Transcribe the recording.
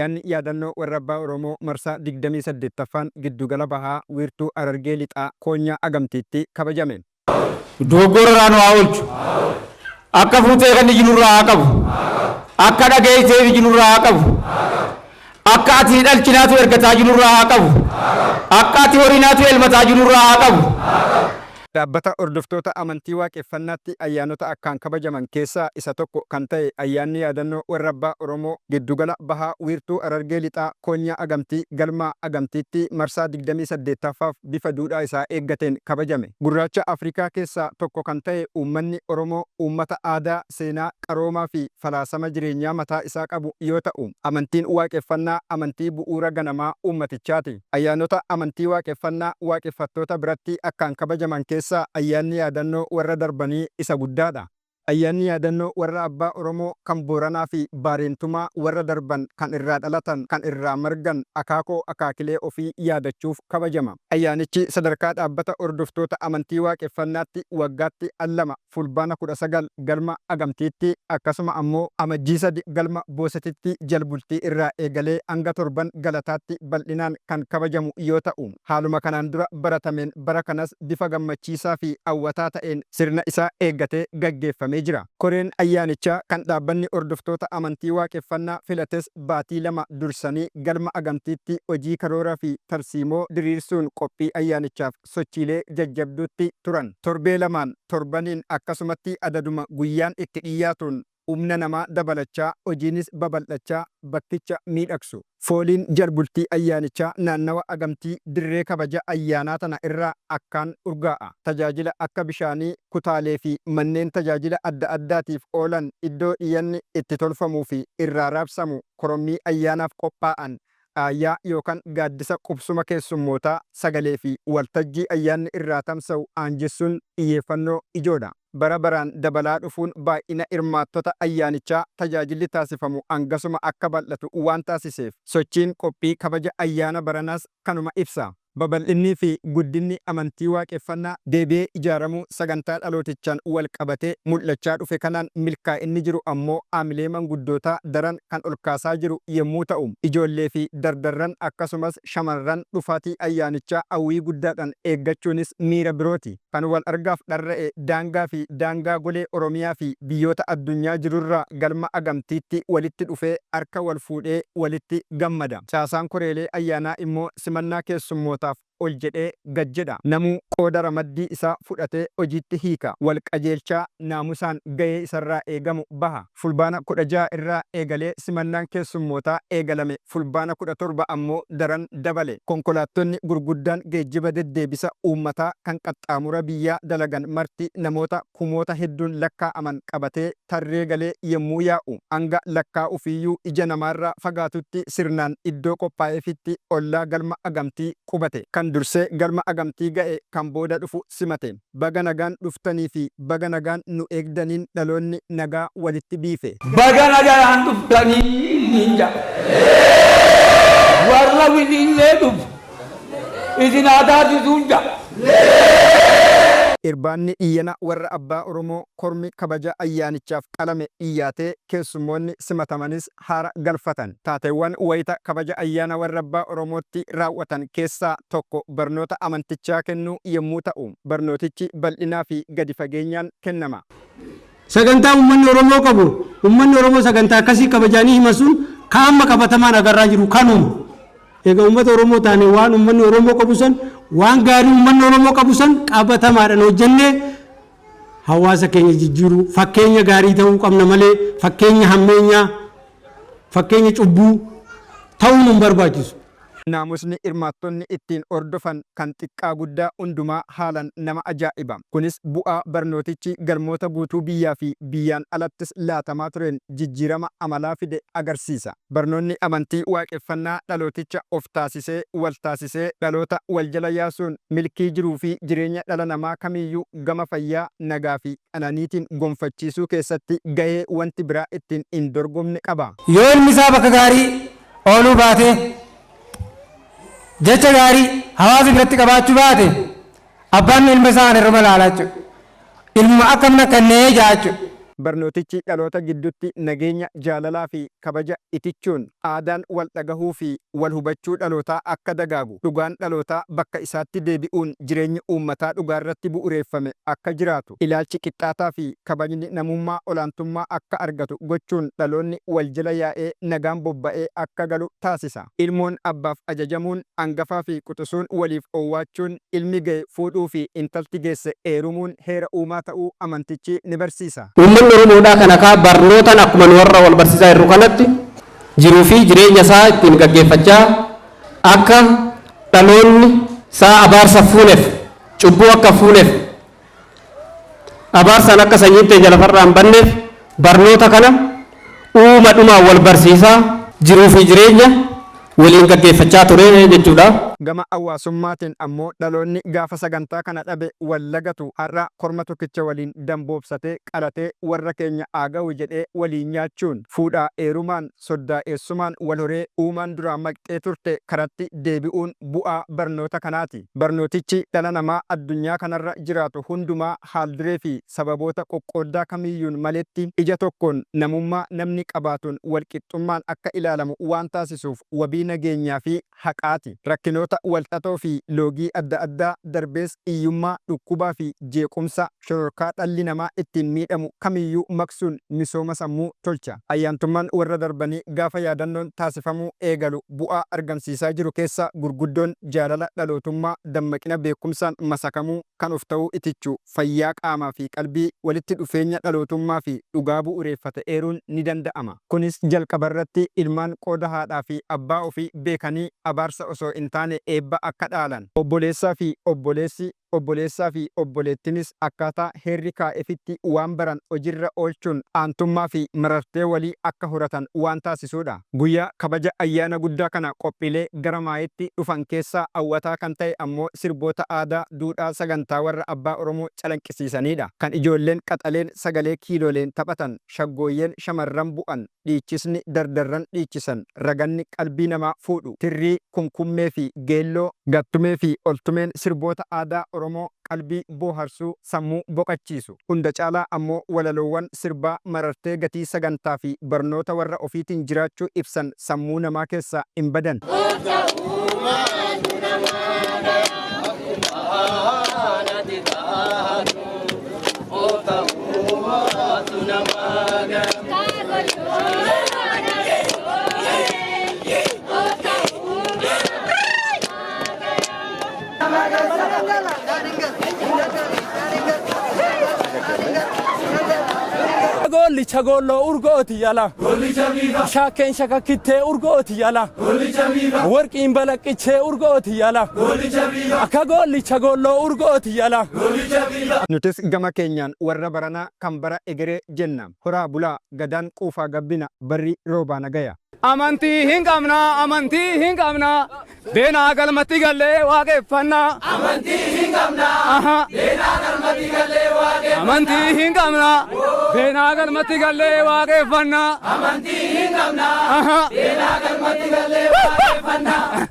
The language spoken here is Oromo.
Ayyaanni yaadannoo Warra Abbaa Oromoo marsaa 28ffaan Giddugala Bahaa Wiirtuu Harargee Lixaa Koonyaa Agamtiitti kabajame. Dogoggora irraa nu haa oolchu. Akka fuutee kan iji nurraa haa qabu. Akka dhageessee iji nurraa haa qabu. Akka ati dhalchinaatu ergataa jiru nurraa haa qabu. Akka ati horinaatu elmataa jiru nurraa haa qabu. Dhaabbata hordoftoota amantii Waaqeffannaatti ayyaanota akkaan kabajaman keessaa isa tokko kan ta'e ayyaanni yaadannoo Warra Abbaa Oromoo Giddugala Bahaa Wiirtuu Harargee Lixaa Koonyaa Agamtii Galma Agamtiitti marsaa 28ffaaf bifa duudhaa isaa eeggateen kabajame. Gurraacha Afrikaa keessaa tokko kan ta'e uummanni Oromoo uummata aadaa, seenaa, qaroomaa fi falaasama jireenyaa mataa isaa qabu yoo ta'u, amantiin Waaqeffannaa amantii bu'uura ganamaa uummatichaati. Ayyaanota amantii Waaqeffannaa waaqeffattoota biratti akkaan kabajaman keessaa ayyaanni yaadannoo warra darbanii isa guddaadha. Ayyaanni yaadannoo warra Abbaa Oromoo kan Booranaa fi Baareentumaa warra darban kan irraa dhalatan, kan irraa margan, akaakoo akaakilee ofii yaadachuuf kabajama. Ayyaanichi sadarkaa dhaabbata hordoftoota amantii Waaqeffannaatti waggaatti al lama Fulbaana 19 galma Agamtiitti, akkasuma ammoo Amajjii 3 galma Boosatitti jalbultii irraa eegalee hanga torban galataatti bal'inaan kan kabajamu yoo ta'u, haaluma kanaan dura baratameen bara kanas bifa gammachiisaa fi hawwataa ta'een sirna isaa eeggatee gaggeeffamee jira. Koreen ayyaanichaa kan dhaabbanni hordoftoota amantii Waaqeffannaa filates baatii 2 dursanii galma Agamtiitti hojii karoora fi tarsiimoo diriirsuun qophii ayyaanichaaf sochiilee jajjabduutti turan. Torbee lamaan, torbaniin akkasumatti adaduma guyyaan itti dhiyyaatuun humna namaa dabalachaa, hojiinis babal'achaa bakkicha miidhagsu. Fooliin jalbultii ayyaanichaa naannawa Agamtii dirree kabaja ayyaanaa tana irraa akkaan urgaa'a. Tajaajila akka bishaanii, kutaalee fi manneen tajaajila adda addaatiif oolan iddoo dhiyyanni itti tolfamuu fi irraa raabsamu korommii ayyaanaaf qophaa'an Aayyaa yookan gaaddisa qubsuma keessummootaa, sagalee fi waltajjii ayyaanni irraa tamsa'u aanjessuun xiyyeeffannoo ijoodha. Bara baraan dabalaa dhufuun baay'ina hirmaattota ayyaanichaa tajaajilli taasifamu hangasuma akka bal'atu waan taasiseef sochiin qophii kabaja ayyaana baranaas kanuma ibsa. Babal'innii fi guddinni amantii Waaqeffannaa deebi'ee ijaaramuu sagantaa dhalootichaan wal qabatee mul'achaa dhufe kanaan milkaa'inni jiru ammoo haamilee manguddootaa daran kan olkaasaa jiru yemmuu ta'u, ijoollee fi dardarran akkasumas shamarran dhufaatii ayyaanichaa hawwii guddaadhaan eeggachuunis miira birooti. Kan wal argaaf dharra'e daangaa fi daangaa golee Oromiyaa fi biyyoota addunyaa jirurraa galma Agamtiitti walitti dhufee harka wal fuudhee walitti gammada. Caasaan koreelee ayyaanaa immoo simannaa keessummootaaf ol jedhee gad jedha. Namuu qooda ramaddii isaa fudhatee hojiitti hiika. Wal qajeelchaa naamusaan gahee isarraa eegamu baha. Fulbaana 16 irraa eegalee simannaan keessummootaa eegalame Fulbaana 17 ammoo daran dabale. Konkolaattonni gurguddaan geejjiba deddeebisa uummataa kan qaxxaamura biyyaa dalagan marti namoota kumoota hedduun lakkaa'aman qabatee tarree galee yemmuu yaa'u hanga lakkaa'ufiiyyuu ija namaarraa fagaatutti sirnaan iddoo qophaa'eefitti ollaa galma Agamtii qubate. Kan dursee galma Agamtii ga'e kan booda dhufu simate. Baga nagaan dhuftanii fi baga nagaan nu eegdaniin dhaloonni nagaa walitti biife. Baga nagayaan dhuftanii niin ja'a. Warra wiliillee dhufu isin haa taasisuun ja'a. Irbaanni dhiyyana warra abbaa Oromoo kormi kabaja ayyaanichaaf qalame dhiyyaatee keessummoonni simatamanis haara galfatan. Taateewwan wayita kabaja ayyaana warra abbaa Oromootti raawwatan keessaa tokko barnoota amantichaa kennuu yemmuu ta'u, barnootichi bal'inaafi gadi fageenyaan kennama. Sagantaa uummanni Oromoo qabu, uummanni Oromoo sagantaa akkasii qaba jedhanii himan sun ka amma qabatamaan agarraa jiru kanuma. Egaa uummata Oromoo taane waan uummanni Oromoo qabu san, waan gaarii uummanni Oromoo qabu san qabatamaadhaan hojjennee hawaasa keenya jijjiiruu, fakkeenya gaarii ta'uu qabna malee fakkeenya hammeenyaa, fakkeenya cubbuu ta'uun hin barbaachisu. Naamusni hirmaattonni ittiin hordofan kan xiqqaa guddaa hundumaa haalan nama ajaa'iba. Kunis bu'aa barnootichi galmoota guutuu biyyaa fi biyyaan alattis laatamaa tureen jijjiirama amalaa fide agarsiisa. Barnoonni amantii Waaqeffannaa dhalooticha of taasisee, wal taasisee, dhaloota wal jala yaasuun milkii jiruu fi jireenya dhala namaa kamiiyyuu gama fayyaa, nagaa fi qananiitiin gonfachiisuu keessatti gahee wanti biraa ittiin hin dorgomne qaba. Yoo ilmi isaa bakka gaarii ooluu baate, jecha gaarii hawaasa biratti qabaachuu baate, abbaan ilma isaa kana irruma ilaala jechuudha. Ilmuma akkam na kennee jedha jechuudha. Barnootichi dhaloota gidduutti nageenya, jaalalaa fi kabaja itichuun aadaan wal dhagahuu fi wal hubachuu dhalootaa akka dagaagu, dhugaan dhalootaa bakka isaatti deebi'uun jireenyi uummataa dhugaarratti bu'ureeffame akka jiraatu, ilaalchi qixxaataa fi kabajni namummaa olaantummaa akka argatu gochuun dhaloonni wal jala yaa'ee nagaan bobba'ee akka galu taasisa. Ilmoon abbaaf ajajamuun, hangafaa fi quxisuun waliif owwaachuun, ilmi ga'e fuudhuu fi intalti geesse eerumuun heera uumaa ta'uu amantichi ni barsiisa. Uummanni Oromoodhaa kana kaa barnootaan akkuma nu warra wal barsiisaa jirru kanatti jiruu fi jireenya isaa ittiin gaggeeffachaa, akka dhaloonni isaa abaarsa fuuneef, cubbuu akka fuuneef, abaarsaan akka sanyiin teenya lafarraa hin banneef, barnoota kana uuma dhumaan wal barsiisaa jiruu fi jireenya waliin gaggeeffachaa ture jechuudha. Gama hawaasummaatiin ammoo dhaloonni gaafa sagantaa kana dhabe wal lagatu har'a korma tokkicha waliin damboobsatee qalatee warra keenya haa ga'u jedhee waliin nyaachuun, fuudhaa eerumaan, soddaa eessumaan wal horee uumaan duraa maqxee turte karatti deebi'uun bu'aa barnoota kanaati. Barnootichi dhala namaa addunyaa kanarra jiraatu hundumaa haalduree fi sababoota qoqqooddaa kamiyyuun maletti ija tokkoon namummaa namni qabaatuun walqixxummaan akka ilaalamu waan taasisuuf wabii nageenyaa fi haqaati. Rakkinoota walxaxoo fi loogii adda addaa darbees hiyyummaa, dhukkubaa fi jeequmsa shororkaa dhalli namaa ittiin miidhamu kamiyyuu maqsuun misooma sammuu tolcha. Ayyaantummaan warra darbanii gaafa yaadannoon taasifamuu eegalu bu'aa argamsiisaa jiru keessaa gurguddoon jaalala dhalootummaa, dammaqina beekumsaan masakamuu, kan of ta'uu itichu, fayyaa qaamaa fi qalbii, walitti dhufeenya dhalootummaa fi dhugaa bu'ureeffate eeruun ni danda'ama. Kunis jalqabarratti ilmaan qooda haadhaa fi abbaa ofii beekanii abaarsa osoo hin taane eebba akka dhaalan, obboleessaa fi obboleessi, obboleessaa fi obboleettinis akkaataa heerri kaa'efitti waan baran hojirra oolchuun aantummaa fi marartee walii akka horatan waan taasisuudha. Guyyaa kabaja ayyaana guddaa kana qophiilee gara maayitti dhufan keessaa hawwataa kan ta'e ammoo sirboota aadaa, duudhaa sagantaa warra abbaa Oromoo calanqisiisaniidha. Kan ijoolleen qaxaleen sagalee kiiloleen taphatan, shaggooyyeen shamarran bu'an, dhiichisni dardarran dhiichisan, raganni qalbii namaa fuudhu, tirrii, kumkummee fi geelloo, gattumee fi oltumeen sirboota aadaa Oromoo qalbii booharsuu, sammuu boqachiisu. Hunda caalaa ammoo walaloowwan sirbaa marartee gatii sagantaa fi barnoota warra ofiitiin jiraachuu ibsan sammuu namaa keessaa hin badan. Gollicha golloo urgooti yala. Shakkeen shakakkittee urgooti yala. Warqiin balaqqichee urgooti yala. Akka gollicha golloo urgooti yala. Nutis gama keenyaan warra baranaa kan bara egeree jenna. Horaa bulaa, gadaan quufaa gabbina, barri roobaa nagaya. Amantii hin qabna, amantii hin qabna, deenaa galmatti gallee waaqeffannaa. Amantii hin qabna, deenaa galmatti gallee waaqeffannaa. Amantii hin qabna, deenaa galmatti gallee waaqeffannaa. Amantii hin qabna, deenaa galmatti gallee waaqeffannaa.